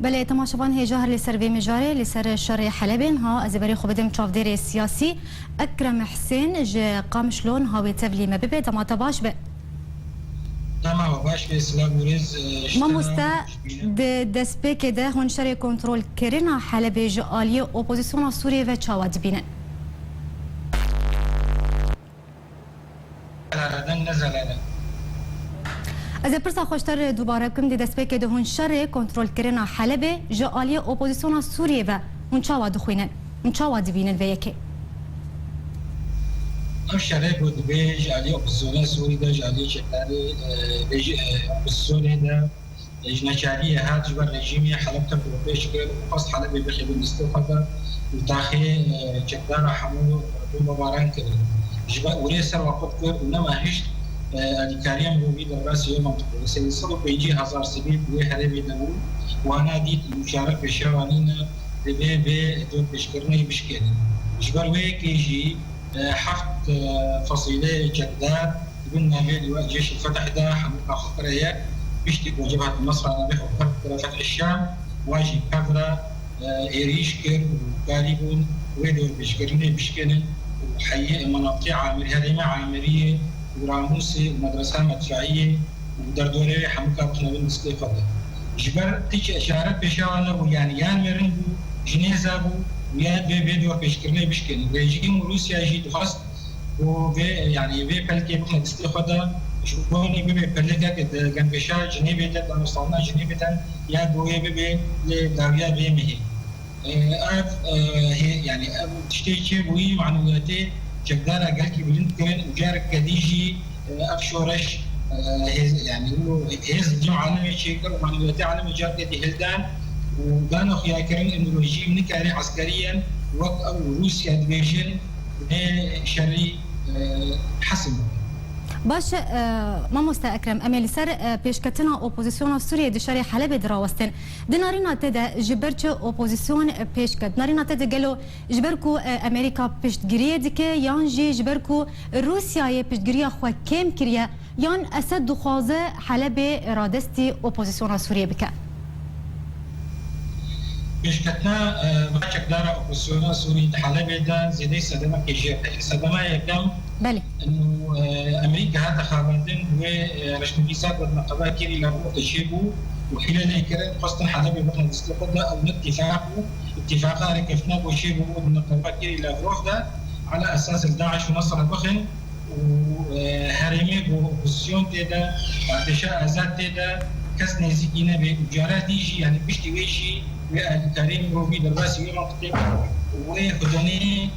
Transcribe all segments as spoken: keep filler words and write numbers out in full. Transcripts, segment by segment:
Belê, temaşevan hêja her li ser vê mijarê, li ser şerê Helebê. Niha ez ê berê xwe bidim çavdêrê siyasî Ekrem Hisên ji Qamişlo, niha wê tevlî me bibe. Dema te baş be. Dema we baş be, silav û rêz, e, ji te Mamoste, re, ji bîne. Di destpêkê de hûn şerê kontrolkirina Helebê ji aliyê opozisyona Sûriyê ve çawa dibînin? Zerareden ne zerare. Ez ê pirsa xwe ji te re dubare bikim, di destpêkê de hûn şerê kontrolkirina Helebê ji aliyê opozisyona Sûriyê ve hûn çawa dixwînin? Hûn çawa dibînin vê yekê? Ev şerê ku dibê ji aliyê opozisyona Sûrî de, ji aliyê çekdarê, e, rejî-, e, opozisyonê de, e, ji neçariyê hat, ji ber rejîmê Heleb tev pêş kir û xwest Helebê bixî bin destê xwe de û taxê, e, çekdara hemû bombebaran kirin. Ji ber wê ser xwe qut kir û nema hişt, e, alîkariya mirovî derbasî wê mentiqê. Sê sed û pêncî hezar sivîl di wê herêmê de bûn. Wana dît û çare pêşewa nîne divê vê dorpêçkirinê bişkênin. Ji ber wê yekê jî, e, heft, e, fesîleyê çekdar di bin navê Liwa Cêşî Fetih de hemû xwe kire yek. Piştî ku Cebhet Nesra navê xwe bi hev kire Fetih Şam, wa jî bi hev re, e, êrîş kir û karîbûn wê dorpêçkirinê bişkênin û heyê menatiqê Amir-, herêmê Amiriyê û Ramûsê û medresa medfeiyê û derdorê wê hemûka bixine bin destê xwe de. Ji ber ti çi-, çare pêşewa nebû, yanî yan mirin bû, jinêza bû û ya divê vê dorpêçkirinê bişkênin. Rejîm û Rûsya jî dixwest ku vê, yanî vê pelkê bixine destê xwe de, ji bo nî bibe pelekek di gengeşa Cinêvê de, danûstandina Cinêvê de, ya goyê bibe li dawiya vê mehê. E, ev, e, hê-, yanî ev tiştê çêbûyî manewiyatê çekdara gelkî bilind kirin û careke dî jî, e, ev şoreş, e, hêz, yanî û hêz li cem alemê çêkir û manewiyatê alemê careke dî hildan û dano xuyakirin û rejîm nikarî eskeriyen wek ew Rûsya dibêjin vê şerî, e, hesim bikin. Baş e, mamoste Ekrem, em ê li ser, e, pêşketina opozisyona Sûriyê di şerê Helebê de rawestin. Di narîna te de ji ber çi opozîsyon pêş ket? Narîna te de gelo ji ber ku, e, Amerîka piştgiriyê dike yan jî ji ber ku Rûsyayê piştgiriya xwe kêm kiriye yan Esed dixwaze Helebê radestî opozîsyona Sûriyê bike? Pêşketina, e, va çekdara opozisyona Sûrî di Helebê de zêdeyî sedemekê jê re ye. Sedema yekem, Belê. Û, e, Amerîka hate xebandin wê, e, reşnivîsa ku di neqeba Kerry Lavrov de çêbû û hîle lê kirin, xwestin Helebê bixine destê xwe de, ew ne îtîfaq bû. Îtîfaqa rêkeftina ku çêbû di neqeba Kerry Lavrov de, ala esas li DAIŞ û Nesra bixin û, e, herêmê ku opozîsyon tê de, artêşa azad tê de, kes nêzîkî nebe û cara dî jî, yanî piştî wê jî wê alîkariyê mirovî derbasî wê mentiqê û wê xwedonê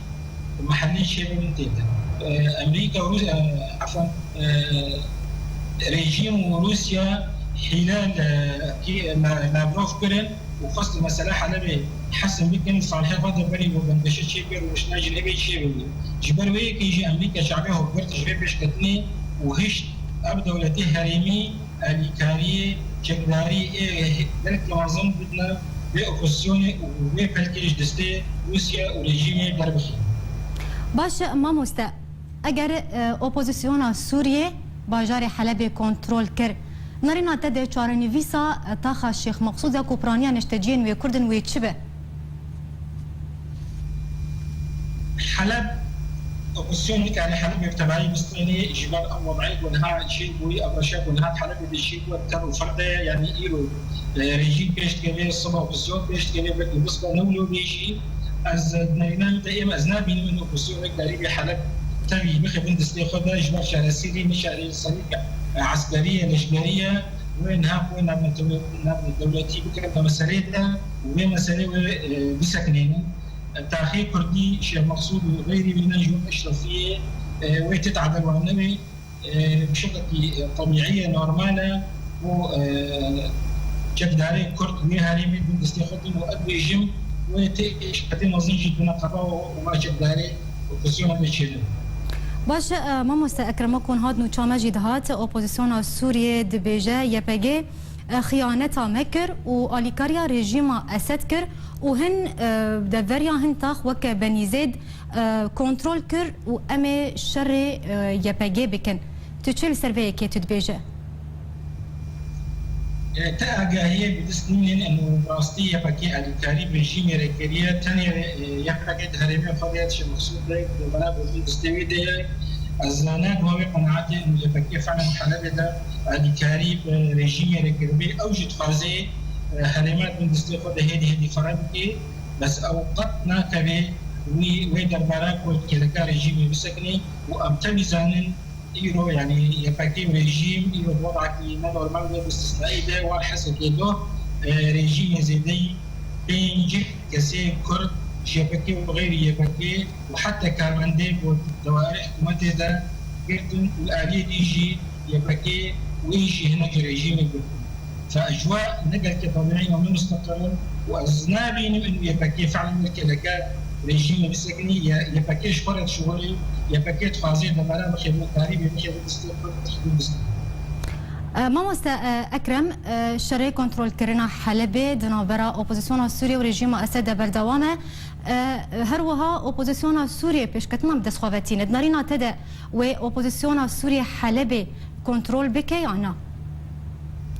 mehellî çêbibin tê de. E, Amerîka û Rûs-, e, efan, e, rejîm û Rûsya hîle li, kî-, La-, Lavrov kirin û xwest mesele Helebê hesim bikin, salihê xwe de berî ku gengeşe çêkir û riştina Cinêvê çêbibî. Ji ber wê yekê jî Amerîka çavê xwe girt ji vê pêşketinê û hişt ev dewletê herêmî alîkariyê çekdarî ê gelekî mezin bidine vê opozisyonê û vê pelkê ji destê Rûsya û rejîmê derbixîne. Baş e, mamoste, eger, e, opozisyona Sûriyê bajarê Helebê kontrol kir, narîna te de çarenivîsa, e, taxa Şêx Meqsûd ya ku piraniya neşteciyên wê Kurd in wê çi be? Heleb, opozîsyon nikare Helebê bi tevayî bistînê, ji ber ew wed'ê ku niha çêbûyî, ev reşa ku niha di Helebê de çêbû, ev ter û ferde ye, yanî îro, e, rejîm pêş dike vê, siba opozîsyon pêş dike vê, belkî bi siba ne wilo bê jî. Ez, e, di nerîna min de êm, ez nabînim in opozîsyon wek darî vê Heleb tevî bixe bin destê xwe de, ji ber çareserî, ne çareserî ke, e, eskerî ye, leşkerî ye, wê niha xwe navnetewle-, navnedewletî bikin bi meselê de û vê meselê wê, e, bisekinînin. Taxê Kurdî, Şêx Meqsûd û xeyrî wî ne ji wek Eşrefiyê, e, wê ti tadel wan nebe, e, bi şeklekî, e, tebîî ye, normal e ku, e, çekdarê Kurd wê herêmê bin destê xwe din û ez bêjim wê tê şiketê mezin jî di neqeba û va çekdarê opozisyona de çêne. Baş e, mamoste Ekrem, wek hûn hat nûça me jî dihat, opozisyona Sûriyê dibêje Y P G, e, xiyaneta me kir û alîkariya rejîma Esed kir û hin, e, deveriya hin tax weke Benî Zêd, e, kontrol kir û em ê şerê, e, Y P G bikin. Tu çi li ser vê yekê tu dibêje? E, te agahiyê bi dest nînin, em rastî Y P G alîkarî bi rejîmê re kiriye, tenê, e, Y P G di herêmê xwe de, dişê Mexsûd de, di bera bi destê wî de ye. Ez ne bi wê qenaetê em Y P G fiilen Helebê de alîkarî bi rejîmê re kiribê. Ew jî dixwaze, e, herêma di bin destê xwe de hêdî hêdî fireh bike. Bes ew qet nakeve wî, wê derbara ku kêleka rejîmê bisekinê û em tevî zanin, Îro, yanî Y P G û rejîm îro di wedakî ne normal de, bi îstisnayî de, war hesekê do, e, rejîmê zêdeyî pênc kesê Kurd ji Y P G û xeyrî Y P G û heta karmendê ku di dawairê hikûmetê de girtin û aliyê dî jî Y P G wê jî hinek ji rejîmê girtin. Fe ji we ne gelkê tebîî ne mustaqil in û ez nabînim in Y P G fiilen wekî kêleka rejîmê bisekinî, Y-, Y P G ji xwe re dişuxulî, Y P G dixwaze debara bixê bo tarîbê, bixê bo destê xwe, destê xwe. E, mamoste, e, Ekrem, e, şerê kontrolkirina Helebê di navbera opozisyona Sûriyê û rejîma Esed de berdewam e. E, her wiha opozisyona Sûriyê pêşketina bi dest xwe ve tîne. Di nerîna te de wê opozisyona Sûriyê Helebê kontrol bike ya na?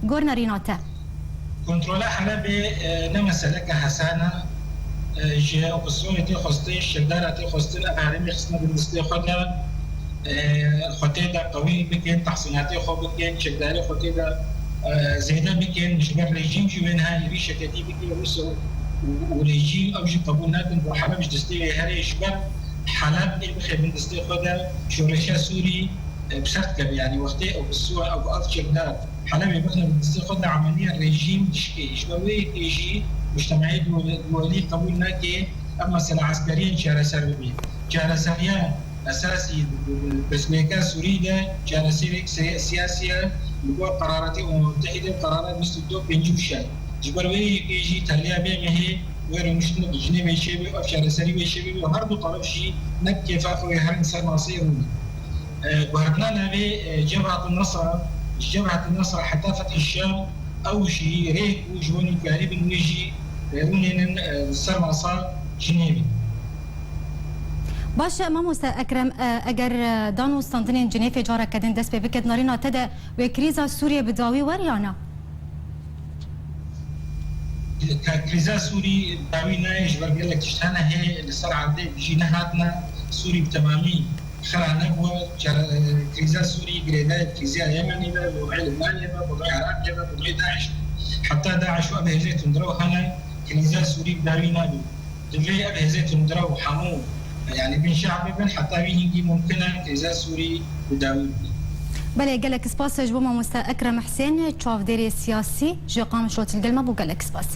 Gor nerîna te. Kontrola Helebê, e, ne meseleke hesan e. E, ji opozisyonê tê xwestin, çekdara tê xwestin, ev herêmê xistine bin destê xwe de, e, xwe tê de qewî bikin, tehsînatê xwe bikin, çekdarê xwe tê de, e, zêde bikin, ji ber rejîm jî wê niha êrîşeke dî bike, wisa û, û rejîm ew jî qebûl nakin ku Heleb ji destê wê here, ji ber Heleb ê bixe bin destê xwe de, şoreşa Sûrî, e, bi ser dikeve. Yanî wextê ew bi siwa ew bi ev çekdar Helebê bixne bi destê xwe de, emeliya rejîm dişkê. Ji ber wê yekê jî mujtemeyê duwelî qebûl nake ev mesele eskeriyên çareser bibe. Çareseriya esasî di pirsgirêka Sûrî de çareserek si-, siyasî ye, li gor qeraratê Umem Mutehîde û qerara bîst û du pêncî û şeş. Ji ber wê yekê jî taliya vê mehê wê rûniştinek li Cinêvê çêbe û ev çareserî wê çêbe û her du teref jî ne bi kêfa xwe wê herin ser maseyê rûnin. E, guhertina navê, e, Cebhat Nesra, ji Cebhat Nesra heta Fethî Şam, ew jî rêk bû ji bo nîkarî bin wê jî, e, rûnênin, e, ser masa Cinêvê. Baş e, mamoste Ekrem, e, eger, e, dan û standinên Cinêvê careke din dest pê bike, di nerîna te de wê krîza Sûriyê bi dawî wer ya na? Ka krîza Sûrî dawî nayê, ji ber gelek tişt hene hê li ser erdê jî nehatine. Sûrî bi temamî xira nebûye. Çare-, krîza Sûrî girêdayê krîza Yemenê be, wezî Libnanê be, wezî Iraqê be, wezî DAIŞ. Heta DAIŞ û ev hêzê tundrew hene, krîza Sûrî bi dawî nabî. Divê ev hêzê tundrew hemû, yanî bin şe'bê bin, heta wî hingî mumkin e krîza Sûrî bi dawî bibe. Belê, gelek spas ji bo mamoste Ekrem Husên, çavdêrê siyasî ji Qamişlo, tu li gel me bû, gelek spas.